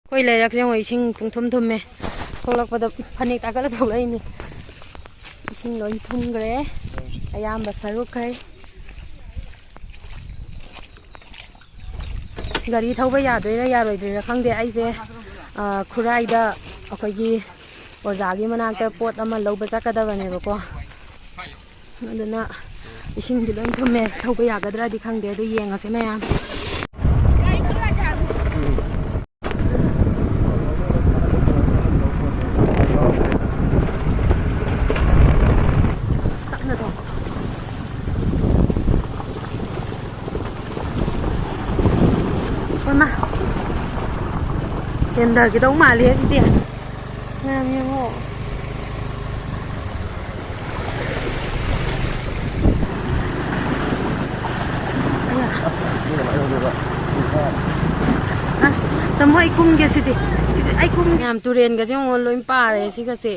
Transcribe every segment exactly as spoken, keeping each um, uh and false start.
ꯑꯩꯈꯣꯏ ꯂꯩꯔꯛꯁꯦ ꯌꯦꯡꯉꯣ, ꯏꯁꯤꯡ ꯄꯨꯡꯊꯨꯝ ꯊꯨꯝꯃꯦ꯫ ꯊꯣꯛꯂꯛꯄꯗ ꯐꯅꯦꯛ ꯇꯥꯈꯠꯂ ꯊꯣꯛꯂꯛꯏꯅꯦ꯫ ꯏꯁꯤꯡ ꯂꯣꯏ ꯊꯨꯝꯈ꯭ꯔꯦ, ꯑꯌꯥꯝꯕ ꯁꯔꯨꯛꯈꯩ꯫ ꯒꯥꯔꯤ ꯊꯧꯕ ꯌꯥꯗꯣꯏꯔꯥ ꯌꯥꯔꯣꯏꯗꯣꯏꯔꯥ ꯈꯪꯗꯦ꯫ ꯑꯩꯁꯦ, ꯑ, ꯈꯨꯔꯥꯏꯗ ꯑꯩꯈꯣꯏꯒꯤ ꯑꯣꯖꯥꯒꯤ ꯃꯅꯥꯛꯇ ꯄꯣꯠ ꯑꯃ ꯂꯧꯕ ꯆꯠꯀꯗꯕꯅꯦꯕꯀꯣ꯫ ꯑꯗꯨꯅ ꯏꯁꯤꯡꯗꯤ ꯂꯣꯏ ꯊꯨꯝꯃꯦ꯫ ꯊꯧꯕ ꯌꯥꯒꯗ꯭ꯔꯗꯤ ꯈꯪꯗꯦ, ꯑꯗꯨ ꯌꯦꯡꯉꯁꯦ ꯃꯌꯥꯝ꯫ ꯇꯞꯅ ꯊꯧ꯫ ꯍꯣꯏꯃꯥ꯫ ꯆꯦꯟꯊꯈꯤꯗꯧ ꯃꯥꯜꯂꯦ ꯑꯗꯨꯗꯤ꯫ ꯃꯌꯥꯝ ꯌꯦꯡꯉꯣ꯫ ꯑꯌꯥ꯫ ꯑꯁ, ꯇꯥꯃꯣ, ꯑꯩ ꯀꯨꯝꯒꯦ ꯁꯤꯗꯤ꯫ ꯑꯩ ꯀꯨꯝ-, ꯃꯌꯥꯝ ꯇꯨꯔꯦꯟꯒꯁꯦ ꯌꯦꯡꯉꯣ, ꯂꯣꯏ ꯄꯥꯔꯦ ꯁꯤꯒꯁꯦ꯫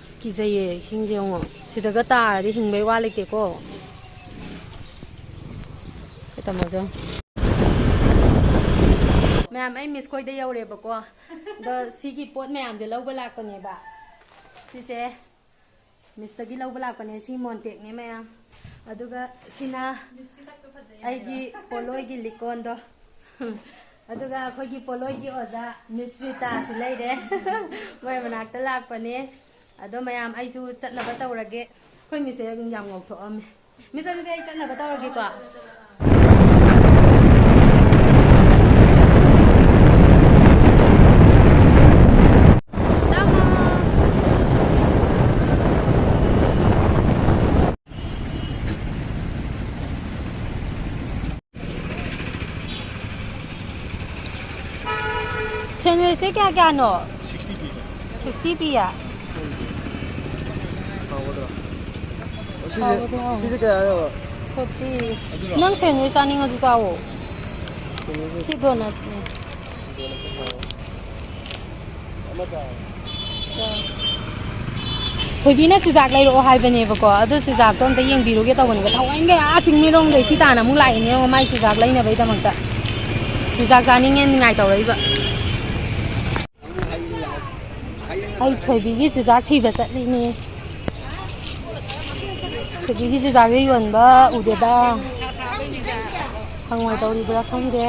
ꯑꯁ, ꯀꯤꯖꯩꯌꯦ, ꯏꯁꯤꯡꯁꯦ ꯌꯦꯡꯉꯣ꯫ ꯁꯤꯗꯒ ꯇꯥꯔꯗꯤ ꯍꯤꯡꯕꯩ ꯋꯥ ꯂꯩꯇꯦꯀꯣ꯫ ꯑꯩꯈꯣꯏ ꯇꯥꯃꯣꯁꯦ ꯌꯦꯡꯉꯣ꯫ ꯃꯌꯥꯝ, ꯑꯩ ꯃꯤꯁ ꯈꯣꯏꯗ ꯌꯧꯔꯦꯕꯀꯣ꯫ ꯑꯗꯣ ꯁꯤꯒꯤ ꯄꯣꯠ ꯃꯌꯥꯝꯁꯦ ꯂꯧꯕ ꯂꯥꯛꯄꯅꯦꯕ꯫ ꯁꯤꯁꯦ ꯃꯤꯁꯇꯒꯤ ꯂꯧꯕ ꯂꯥꯛꯄꯅꯦ꯫ ꯁꯤ ꯃꯣꯟꯇꯦꯛꯅꯦ ꯃꯌꯥꯝ꯫ ꯑꯗꯨꯒ ꯁꯤꯅ ꯑꯩꯒꯤ ꯄꯣꯠꯂꯣꯏꯒꯤ ꯂꯤꯛꯀꯣꯟꯗꯣ꯫ ꯑꯗꯨꯒ ꯑꯩꯈꯣꯏꯒꯤ ꯄꯣꯠꯂꯣꯏꯒꯤ ꯑꯣꯖꯥ ꯃꯤꯁ ꯔꯤꯇꯥꯁꯨ ꯂꯩꯔꯦ꯫ ꯃꯣꯏ ꯃꯅꯥꯛꯇ ꯂꯥꯛꯄꯅꯦ꯫ ꯑꯗꯣ ꯃꯌꯥꯝ, ꯑꯩꯁꯨ ꯆꯠꯅꯕ ꯇꯧꯔꯒꯦ꯫ ꯑꯩꯈꯣꯏ ꯃꯤꯁꯁꯦ ꯌꯥꯝ ꯉꯧꯊꯣꯛꯑꯝꯃꯦ꯫ ꯃꯤꯁ, ꯑꯗꯨꯗꯤ ꯑꯩ ꯆꯠꯅꯕ ꯇꯧꯔꯒꯦꯀꯣ꯫ ꯇꯥꯃꯣ꯫ ꯁꯦꯟꯋꯤꯁꯁꯦ ꯀꯌꯥ ꯀꯌꯥꯅꯣ? ꯁꯤꯛꯁꯇꯤ ꯄꯤꯌꯦ꯫ ꯍꯥꯎꯒꯗ꯭ꯔꯣ? ꯁꯤꯁꯦ, ꯍꯥꯎꯒꯗ꯭ꯔꯣ? ꯁꯤꯁꯦ ꯀꯌꯥꯅꯣ? ꯐꯣꯔꯇꯤ꯫ ꯅꯪ ꯁꯦꯟꯋꯤꯁ ꯆꯥꯅꯤꯡꯉꯁꯨ ꯆꯥꯎꯋꯣ꯫ ꯁꯤ ꯗꯣꯅꯠꯅꯦ꯫ ꯑꯃ ꯆꯥꯔꯣ꯫ ꯆꯥꯔꯣ꯫ ꯊꯣꯏꯕꯤꯅ ꯆꯨꯖꯥꯛ ꯂꯩꯔꯛꯑꯣ ꯍꯥꯏꯕꯅꯦꯕꯀꯣ, ꯑꯗꯨ ꯆꯨꯖꯥꯛꯇꯣ ꯑꯝꯇ ꯌꯦꯡꯕꯤꯔꯨꯒꯦ ꯇꯧꯕꯅꯦꯕ꯫ ꯊꯑꯣꯏꯅꯒ ꯑꯥ ꯆꯤꯡꯃꯩꯔꯣꯡꯗꯩ ꯁꯤ ꯇꯥꯅ ꯑꯃꯨꯛ ꯂꯥꯛꯏꯅꯦ, ꯌꯦꯡꯉꯣ, ꯃꯥꯏ ꯆꯨꯖꯥꯛ ꯂꯩꯅꯕꯩꯗꯃꯛꯇ꯫ ꯆꯨꯖꯥꯛ ꯆꯥꯅꯤꯡꯉꯦ ꯅꯤꯡꯉꯥꯏ ꯇꯧꯔꯛꯏꯕ꯫ ꯑꯩ ꯊꯣꯏꯕꯤꯒꯤ ꯆꯨꯖꯥꯛ ꯊꯤꯕ ꯆꯠꯂꯤꯅꯦ꯫ ꯊꯣꯏꯕꯤꯒꯤ ꯆꯨꯖꯥꯛꯁꯦ ꯌꯣꯟꯕ ꯎꯗꯦꯗ꯫ ꯍꯪꯉꯣꯏ ꯇꯧꯔꯤꯕ꯭ꯔꯥ ꯈꯪꯗꯦ꯫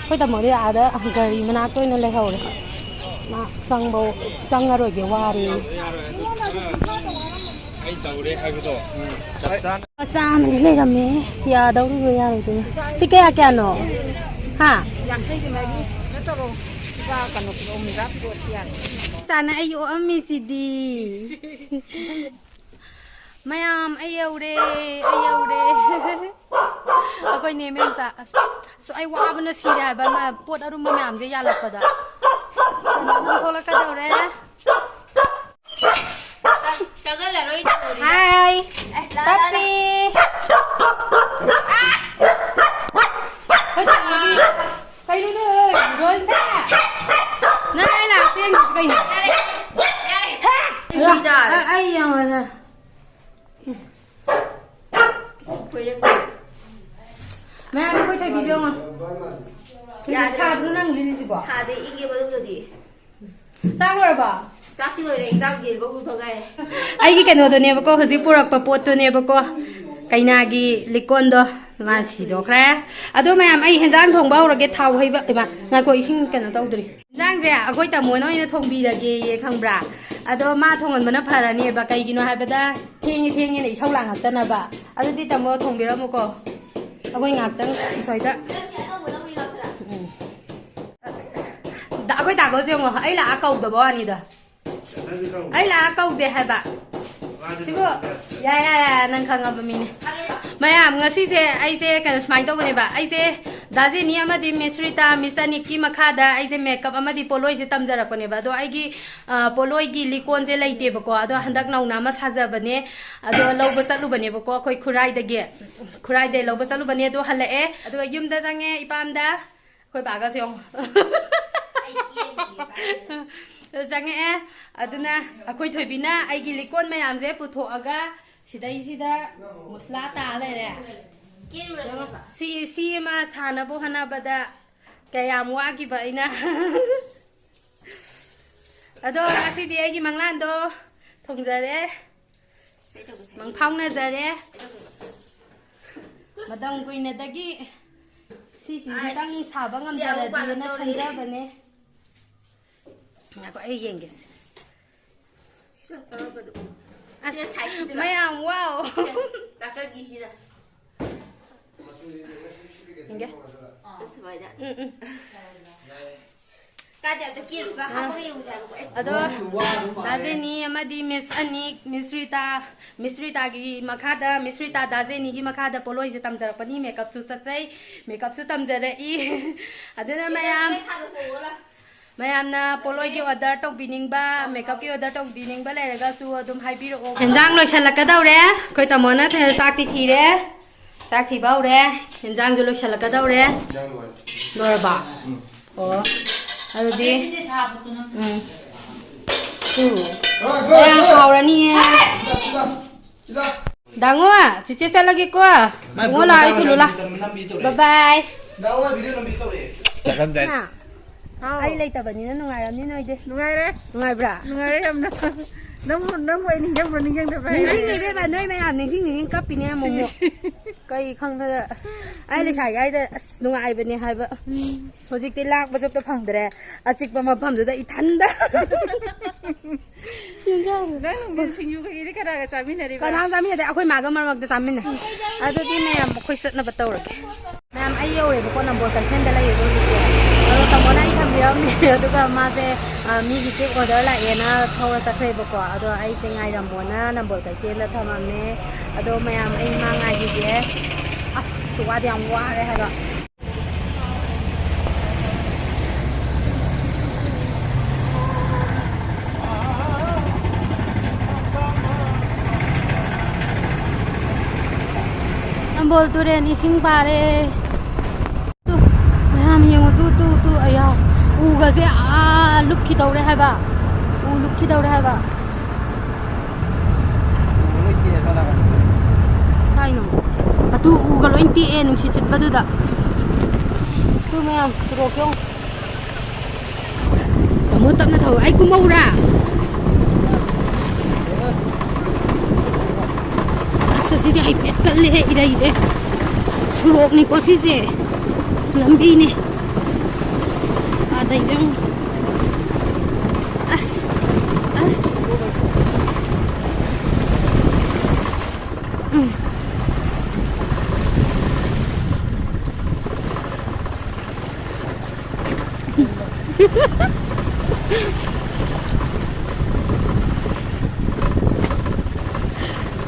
ꯑꯩꯈꯣꯏ ꯇꯥꯃꯣꯗꯤ ꯑꯥꯗ ꯒꯥꯔꯤ ꯃꯅꯥꯛꯇ ꯑꯣꯏꯅ ꯂꯩꯍꯧꯔꯦ꯫ ꯃꯥ ꯆꯪꯕ, ꯆꯪꯉꯔꯣꯏꯒꯦ, ꯋꯥꯔꯦ꯫ ꯑꯩ ꯇꯧꯔꯦ ꯍꯥꯏꯕꯗꯣ ꯆꯞ ꯆꯥꯅ꯫ ꯃꯆꯥ ꯑꯃꯗꯤ ꯂꯩꯔꯝꯃꯦ꯫ ꯌꯥꯗꯧꯔꯤꯕ꯭ꯔꯥ ꯌꯥꯔꯣꯏꯗꯣꯏꯔꯥ? ꯁꯤ ꯀꯌꯥ ꯀꯌꯥꯅꯣ? ꯍꯥ? ꯌꯥꯡꯈꯩꯒꯤ ꯃꯔꯤ ꯈꯛꯇ ꯇꯧꯔꯣ꯫ ꯂꯨꯄꯥ ꯀꯩꯅꯣ ꯀꯤꯂꯣ ꯍꯨꯝꯗ꯭ꯔꯥ ꯄꯤꯔꯛꯑꯣ ꯁꯤ ꯌꯥꯔꯦ꯫ ꯆꯥꯅ ꯑꯩ ꯑꯣꯛꯑꯝꯃꯤꯁꯤꯗꯤ꯫ ꯃꯌꯥꯝ ꯑꯩ ꯌꯧꯔꯦ, ꯑꯩ ꯌꯧꯔꯦ꯫ ꯑꯩꯈꯣꯏ ꯅꯦ ꯃꯦꯝꯆꯥ꯫ ꯑꯁ, ꯑꯩ ꯋꯥꯕꯅ ꯁꯤꯔꯦ ꯍꯥꯏꯕ, ꯃ-, ꯄꯣꯠ ꯑꯔꯨꯝꯕ ꯃꯌꯥꯝꯁꯦ ꯌꯥꯜꯂꯛꯄꯗ꯫ ꯀꯩꯅꯣ ꯅꯪ ꯊꯣꯛꯂꯛꯀꯗꯧꯔꯦ꯫ ꯆꯪꯍꯜꯂꯔꯣꯏ ꯇꯧꯔꯤꯗ꯫ ꯍꯥꯏ꯫ ꯑꯦ, ꯂꯥ, ꯂꯥ, ꯂꯥ꯫ ꯄꯞꯄꯤ꯫ ꯀꯩꯅꯣꯅꯦ, ꯔꯣꯍꯤꯟꯁꯥ? ꯅꯪ ꯑꯩ ꯂꯥꯛꯇꯦ ꯌꯦꯡꯉꯤꯁꯤ ꯀꯩꯅꯣ? ꯌꯥꯔꯦ, ꯌꯥꯔꯦ꯫ ꯑ, ꯑ, ꯑꯩ ꯌꯥꯝ ꯋꯥꯖꯔꯦ꯫ ꯃꯌꯥꯝ ꯑꯩꯈꯣꯏ ꯊꯣꯏꯕꯤꯁꯦ ꯌꯦꯡꯉꯣ꯫ ꯌꯥꯗ꯭ꯔꯦ꯫ ꯁꯥꯗ꯭ꯔꯣ ꯅꯪ ꯂꯤꯠꯂꯤꯁꯤꯕꯣ? ꯁꯥꯗꯦ, ꯏꯪꯉꯦ ꯃꯅꯨꯡꯗꯗꯤ꯫ ꯆꯥꯛ ꯂꯣꯏꯔꯕꯣ? ꯆꯥꯛꯇꯤ ꯂꯣꯏꯔꯦ, ꯏꯟꯖꯥꯡ ꯌꯦꯟꯒ ꯎꯗ ꯉꯥꯏꯔꯦ꯫ ꯑꯩꯒꯤ ꯀꯩꯅꯣꯗꯨꯅꯦꯕꯀꯣ, ꯍꯧꯖꯤꯛ ꯄꯨꯔꯛꯄ ꯄꯣꯠꯇꯨꯅꯦꯕꯀꯣ, ꯀꯩꯅꯥꯒꯤ ꯂꯤꯛꯀꯣꯟꯗꯣ, ꯃꯥ ꯁꯤꯗꯣꯛꯈ꯭ꯔꯦ꯫ ꯑꯗꯣ ꯃꯌꯥꯝ, ꯑꯩ ꯍꯦꯟꯖꯥꯡ ꯊꯣꯡꯕ ꯍꯧꯔꯒꯦ, ꯊꯥꯎ ꯍꯩꯕ, ꯏꯃꯥ, ꯉꯥꯏꯈꯣ, ꯏꯁꯤꯡ ꯀꯩꯅꯣ ꯇꯧꯗ꯭ꯔꯤ꯫ ꯏꯟꯖꯥꯡꯁꯦ ꯑꯩꯈꯣꯏ ꯇꯥꯃꯣꯅ ꯑꯣꯏꯅ ꯊꯣꯡꯕꯤꯔꯒꯦꯌꯦ, ꯈꯪꯕ꯭ꯔꯥ? ꯑꯗꯣ ꯃꯥ ꯊꯣꯡꯍꯟꯕꯅ ꯐꯔꯅꯦꯕ, ꯀꯩꯒꯤꯅꯣ ꯍꯥꯏꯕꯗ ꯊꯦꯡꯉꯦ ꯊꯦꯡꯉꯦꯅ ꯏꯁꯧ ꯂꯥꯡꯉꯛꯇꯅꯕ꯫ ꯑꯗꯨꯗꯤ ꯇꯥꯃꯣ ꯊꯣꯡꯕꯤꯔꯝꯃꯨꯀꯣ, ꯑꯩꯈꯣꯏ ꯉꯥꯛꯇꯪ ꯑꯁ꯭ꯋꯥꯏꯗ꯫ ꯎꯝ꯫ ꯗ-, ꯑꯩꯈꯣꯏ ꯗꯥꯒꯣꯁꯦ ꯌꯦꯡꯉꯣ, ꯑꯩ ꯂꯥꯛꯑ ꯀꯧꯗꯕ ꯋꯥꯅꯤꯗ꯫ ꯑꯩ ꯂꯥꯛꯑ ꯀꯧꯗꯦ ꯍꯥꯏꯕ꯫ ꯁꯤꯕꯨ, ꯌꯥ, ꯌꯥ, ꯌꯥ, ꯅꯪ ꯈꯪꯉꯕ ꯃꯤꯅꯦ꯫ ꯃꯌꯥꯝ, ꯉꯁꯤꯁꯦ ꯑꯩꯁꯦ ꯀꯩꯅꯣ ꯁꯨꯃꯥꯏꯅ ꯇꯧꯕꯅꯦꯕ꯫ ꯑꯩꯁꯦ ꯗꯥ ꯖꯦꯅꯤ ꯑꯃꯗꯤ ꯃꯤꯁ ꯔꯤꯇꯥ, ꯃꯤꯁ ꯑꯅꯤꯛꯀꯤ ꯃꯈꯥꯗ ꯑꯩꯁꯦ ꯃꯦꯀꯞ ꯑꯃꯗꯤ ꯄꯣꯠꯂꯣꯏꯁꯦ ꯇꯝꯖꯔꯛꯄꯅꯦꯕ꯫ ꯑꯗꯣ ꯑꯩꯒꯤ, ꯑ, ꯄꯣꯠꯂꯣꯏꯒꯤ ꯂꯤꯀꯣꯟꯁꯦ ꯂꯩꯇꯦꯕꯀꯣ꯫ ꯑꯗꯣ ꯍꯟꯗꯛ ꯅꯧꯅ ꯑꯃ ꯁꯥꯖꯕꯅꯦ꯫ ꯑꯗꯣ ꯂꯧꯕ ꯆꯠꯂꯨꯕꯅꯦꯕꯀꯣ ꯑꯩꯈꯣꯏ ꯈꯨꯔꯥꯏꯗꯒꯤ꯫ ꯈꯨꯔꯥꯏꯗꯒꯤ ꯂꯧꯕ ꯆꯠꯂꯨꯕꯅꯦ, ꯑꯗꯣ ꯍꯜꯂꯛꯑꯦ꯫ ꯑꯗꯨꯒ ꯌꯨꯝꯗ ꯆꯪꯉꯦ ꯏꯄꯥꯝꯗ꯫ ꯑꯩꯈꯣꯏ ꯕꯥꯒꯁꯦ ꯌꯦꯡꯉꯣ꯫ ꯑꯩ ꯀꯦꯟꯒꯦ ꯀꯥꯏꯅ꯫ ꯆꯪꯉꯛꯑꯦ꯫ ꯑꯗꯨꯅ ꯑꯩꯈꯣꯏ ꯊꯣꯏꯕꯤꯅ ꯑꯩꯒꯤ ꯂꯤꯛꯀꯣꯟ ꯃꯌꯥꯝꯁꯦ ꯄꯨꯊꯣꯛꯑꯒ ꯁꯤꯗꯩꯁꯤꯗ ꯃꯨꯁꯂꯥ ꯇꯥ ꯂꯩꯔꯦ꯫ ꯁꯤ, ꯁꯤ ꯑꯃ ꯁꯥꯅꯕ ꯍꯣꯠꯅꯕꯗ ꯀꯌꯥꯝ ꯋꯥꯈꯤꯕ ꯑꯩꯅ꯫ ꯑꯗꯣ ꯉꯁꯤꯗꯤ ꯑꯩꯒꯤ ꯃꯪꯂꯥꯟꯗꯣ ꯊꯨꯡꯖꯔꯦ, ꯃꯪꯐꯥꯎꯅꯖꯔꯦ꯫ ꯃꯇꯝ ꯀꯨꯏꯅꯗꯒꯤ ꯁꯤꯁꯤꯡꯁꯤꯇꯪ ꯁꯥꯕ ꯉꯝꯖꯔꯗꯤꯅ ꯈꯟꯖꯕꯅꯦ꯫ ꯉꯥꯏꯈꯣ, ꯑꯩ ꯌꯦꯡꯒꯦ꯫ ꯑꯁ, ꯃꯌꯥꯝ, ꯋꯥꯎ꯫ ꯇꯥꯀꯜꯒꯤꯁꯤꯗ꯫ ꯌꯦꯡꯒꯦ꯫ ꯁꯨꯃꯥꯏꯅ꯫ ꯎꯝ, ꯎꯝ꯫ ꯀꯥꯏꯗ ꯑꯝꯇ ꯀꯦꯔꯨꯁꯤꯅ ꯍꯥꯞꯄꯒ ꯌꯦꯡꯉꯨꯁꯦ ꯍꯥꯏꯕꯀꯣ꯫ ꯑꯦ꯫ ꯑꯗꯣ ꯗꯥ ꯖꯦꯅꯤ ꯑꯃꯗꯤ ꯃꯤꯁ ꯑꯅꯤ, ꯃꯤꯁ ꯔꯤꯇꯥ, ꯃꯤꯁ ꯔꯤꯇꯥꯒꯤ ꯃꯈꯥꯗ, ꯃꯤꯁ ꯔꯤꯇꯥ ꯗꯥ ꯖꯦꯅꯤꯒꯤ ꯃꯈꯥꯗ ꯄꯣꯠꯂꯣꯏꯁꯦ ꯇꯝꯖꯔꯛꯄꯅꯤ, ꯃꯦꯀꯞꯁꯨ ꯆꯠꯆꯩ, ꯃꯦꯀꯞꯁꯨ ꯇꯝꯖꯔꯛꯏ꯫ ꯑꯗꯨꯅ ꯃꯌꯥꯝ, ꯃꯌꯥꯝꯅ ꯄꯣꯠꯂꯣꯏꯒꯤ ꯑꯣꯔꯗꯔ ꯇꯧꯕꯤꯅꯤꯡꯕ, ꯃꯦꯀꯞꯀꯤ ꯑꯣꯔꯗꯔ ꯇꯧꯕꯤꯅꯤꯡꯕ ꯂꯩꯔꯒꯁꯨ ꯑꯗꯨꯝ ꯍꯥꯏꯕꯤꯔꯛꯑꯣ꯫ ꯍꯦꯟꯖꯥꯡ ꯂꯣꯏꯁꯤꯜꯂꯛꯀꯗꯧꯔꯦ꯫ ꯑꯩꯈꯣꯏ ꯇꯥꯃꯣꯅ ꯊ-, ꯆꯥꯛꯇꯤ ꯊꯤꯔꯦ꯫ ꯆꯥꯛ ꯊꯤꯕ ꯍꯧꯔꯦ꯫ ꯍꯦꯟꯖꯥꯡꯁꯨ ꯂꯣꯏꯁꯤꯜꯂꯛꯀꯗꯧꯔꯦ꯫ ꯍꯦꯟꯖꯥꯡ ꯂꯣꯏꯔꯦ꯫ ꯂꯣꯏꯔꯕ? ꯎꯝ꯫ ꯑꯣ꯫ ꯑꯗꯨꯗꯤ, ꯎꯝ꯫ ꯍꯣꯏ, ꯍꯣꯏ, ꯌꯥꯝ ꯍꯣꯏ꯫ ꯍꯥꯎꯔꯅꯤꯌꯦ꯫ ꯁꯤꯗ, ꯁꯤꯗ, ꯁꯤꯗ꯫ ꯗꯥꯉꯣ, ꯆꯤꯆꯦ ꯆꯠꯂꯒꯦꯀꯣ꯫ ꯃꯥꯏ ꯏꯕꯨꯡꯉꯣ, ꯂꯥꯛꯑꯣ, ꯑꯩ ꯊꯨꯜꯂꯨ ꯂꯥꯎ꯫ ꯅꯝꯕꯤ ꯇꯧꯔꯦ꯫ Bye bye꯫ ꯗꯥꯉꯣ, video ꯅꯝꯕꯤ ꯇꯧꯔꯦ꯫ ꯆꯠꯂꯝꯗꯥꯏ꯫ ꯍꯥ? ꯍꯥꯎ꯫ ꯑꯩ ꯂꯩꯇꯕꯅꯤꯅ ꯅꯨꯡꯉꯥꯏꯔꯝꯅꯤ ꯅꯣꯏꯗꯤ꯫ ꯅꯨꯡꯉꯥꯏꯔꯦ꯫ ꯅꯨꯡꯉꯥꯏꯕ꯭ꯔꯥ? ꯅꯨꯡꯉꯥꯏꯔꯦ ꯌꯥꯝꯅ꯫ ꯅꯪꯕꯨ, ꯅꯪꯕꯨ ꯑꯩ ꯅꯤꯡꯁꯤꯡꯕ꯭ꯔꯥ ꯅꯤꯡꯁꯤꯡꯗꯕ꯭ꯔꯥ ꯍꯥꯏꯔꯦ꯫ ꯅꯤꯡꯁꯤꯡꯉꯦ ꯏꯕꯦꯝꯃ, ꯅꯣꯏ ꯃꯌꯥꯝ ꯅꯤꯡꯁꯤꯡ ꯅꯤꯡꯁꯤꯡ ꯀꯞꯄꯤꯅꯦ ꯑꯃꯨꯛ ꯑꯃꯨꯛ꯫ ꯁꯤ꯫ ꯀꯩ ꯈꯪꯗꯅ꯫ ꯑꯩ ꯂꯩꯁꯥꯔꯤꯉꯩꯗ ꯑꯁ ꯅꯨꯡꯉꯥꯏꯕꯅꯦ ꯍꯥꯏꯕ꯫ ꯎꯝ꯫ ꯍꯧꯖꯤꯛꯇꯤ ꯂꯥꯡꯕꯁꯨ ꯑꯝꯇ ꯐꯪꯗ꯭ꯔꯦ꯫ ꯑꯆꯤꯛꯄ ꯃꯐꯝꯗꯨꯗ ꯏꯊꯟꯗ꯫ ꯌꯦꯟꯖꯥꯡ꯫ ꯅꯪ ꯅꯨꯡꯊꯤꯜ ꯁꯤꯡꯖꯨ ꯀꯩꯀꯩꯗꯤ ꯀꯅꯥꯒ ꯆꯥꯃꯤꯟꯅꯔꯤꯕ? ꯀꯅꯥꯝ ꯆꯥꯃꯤꯟꯅꯗꯦ, ꯑꯩꯈꯣꯏ ꯃꯥꯒ ꯃꯔꯛ ꯃꯔꯛꯇ ꯆꯥꯃꯤꯟꯅꯩ꯫ ꯑꯗꯨꯗꯤ ꯃꯌꯥꯝ ꯑꯩꯈꯣꯏ ꯆꯠꯅꯕ ꯇꯧꯔꯒꯦ꯫ ꯃꯌꯥꯝ, ꯑꯩ ꯌꯧꯔꯦꯕꯀꯣ, ꯅꯝꯕꯣꯜ ꯀꯩꯊꯦꯜꯗ ꯂꯩꯌꯦꯕ ꯍꯧꯖꯤꯛꯁꯦ꯫ ꯑꯗꯣ ꯇꯥꯃꯣꯅ ꯑꯩ ꯊꯝꯕꯤꯔꯝꯃꯦ꯫ ꯑꯗꯨꯒ ꯃꯥꯁꯦ, ꯑ, ꯃꯤꯒꯤ cake order ꯂꯥꯛꯑꯦꯅ ꯊꯧꯔ ꯆꯠꯈ꯭ꯔꯦꯕꯀꯣ꯫ ꯑꯗꯣ ꯑꯩꯁꯦ ꯉꯥꯏꯔꯝꯃꯣꯅ ꯅꯝꯕꯣꯜ ꯀꯩꯊꯦꯜꯗ ꯊꯝꯃꯝꯃꯦ꯫ ꯑꯗꯣ ꯃꯌꯥꯝ, ꯑꯩ ꯃꯥ ꯉꯥꯏꯈꯤꯒꯦ꯫ ꯑꯁ, ꯋꯥꯗꯤ ꯌꯥꯝ ꯋꯥꯔꯦ ꯍꯥꯏꯕ꯫ ꯅꯝꯕꯣꯜ ꯇꯨꯔꯦꯟ ꯏꯁꯤꯡ ꯄꯥꯔꯦ꯫ ꯇꯨ, ꯃꯌꯥꯝ ꯌꯦꯡꯉꯨ, ꯇꯨ, ꯇꯨ, ꯇꯨ, ꯑꯌꯥ꯫ ꯎꯒꯁꯦ ꯑꯥ ꯂꯨꯞꯈꯤꯗꯧꯔꯦ ꯍꯥꯏꯕ꯫ ꯎ ꯂꯨꯞꯈꯤꯗꯧꯔꯦ ꯍꯥꯏꯕ꯫ ꯀꯥꯏꯅꯣ? ꯑꯗꯨ ꯎꯒ ꯂꯣꯏ ꯇꯦꯛꯑꯦ ꯅꯨꯡꯁꯤꯠ ꯁꯤꯠꯄꯗꯨꯗ꯫ ꯑꯗꯨ ꯃꯌꯥꯝ ꯁꯣꯔꯣꯛꯁꯦ ꯌꯦꯡꯉꯨ꯫ ꯇꯥꯃꯣ ꯇꯞꯅ ꯊꯧ꯫ ꯑꯩ ꯀꯨꯝꯃꯧꯔꯥ? ꯑꯁ, ꯑꯁꯤꯗꯤ ꯍꯥꯏꯐꯦꯠ ꯀꯜꯂꯦꯍꯦ ꯏꯔꯩꯁꯦ꯫ ꯁꯣꯔꯣꯛꯅꯤꯀꯣ ꯁꯤꯁꯦ꯫ ꯂꯝꯕꯤꯅꯤ꯫ ꯑꯗꯩꯁꯦ ꯑꯃꯨꯛ꯫ ꯑꯁ꯫ ꯑꯁ꯫ ꯎꯝ꯫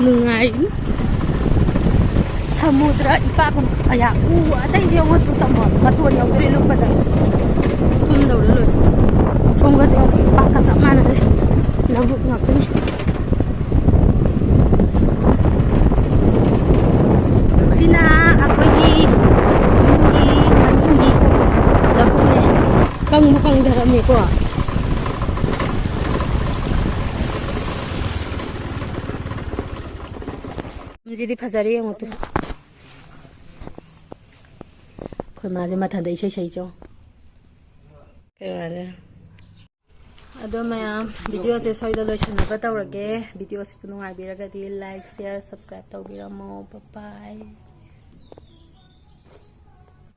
ꯅꯨꯡꯉꯥꯏ꯫ ꯁꯃꯨꯗ꯭ꯔ ꯏꯄꯥꯛ꯫ ꯑꯌꯥ, ꯎ ꯑꯇꯩꯁꯦ ꯌꯦꯡꯉꯣ, ꯇꯨ ꯇꯝꯃꯣ, ꯃꯇꯣꯟ ꯌꯧꯗ꯭ꯔꯦ ꯂꯨꯞꯄꯗ꯫ ꯀꯨꯝꯗꯧꯔꯦ ꯂꯣꯏ꯫ ꯁꯣꯝꯒꯁꯦ ꯌꯦꯡꯉꯣ, ꯏꯄꯥꯛꯀ ꯆꯞ ꯃꯥꯟꯅꯔꯦ꯫ ꯂꯧꯕꯨꯛ ꯉꯥꯛꯇꯅꯤ꯫ ꯁꯤꯅ ꯑꯩꯈꯣꯏꯒꯤ ꯌꯨꯝꯒꯤ ꯃꯅꯨꯡꯒꯤ ꯂꯧꯕꯨꯛꯅꯦ꯫ ꯀꯪꯕꯨ ꯀꯪꯊꯔꯝꯃꯦꯀꯣ꯫ ꯌꯨꯝꯁꯤꯗꯤ ꯐꯖꯔꯦ ꯌꯦꯡꯉꯣ ꯇꯨ꯫ ꯑꯩꯈꯣꯏ ꯃꯥꯁꯦ ꯃꯊꯟꯗ ꯏꯁꯩ ꯁꯛꯏ ꯆꯣ꯫ ꯀꯩ ꯋꯥꯅꯦ? ꯑꯗꯣ ꯃꯌꯥꯝ, ꯚꯤꯗꯤꯑꯣꯁꯦ ꯁ꯭ꯋꯥꯏꯗ ꯂꯣꯏꯁꯤꯟꯅꯕ ꯇꯧꯔꯒꯦ꯫ ꯚꯤꯗꯤꯑꯣꯁꯤꯕꯨ ꯅꯨꯡꯉꯥꯏꯕꯤꯔꯒꯗꯤ like, share, subscribe ꯇꯧꯕꯤꯔꯝꯃꯣ꯫ Bye bye꯫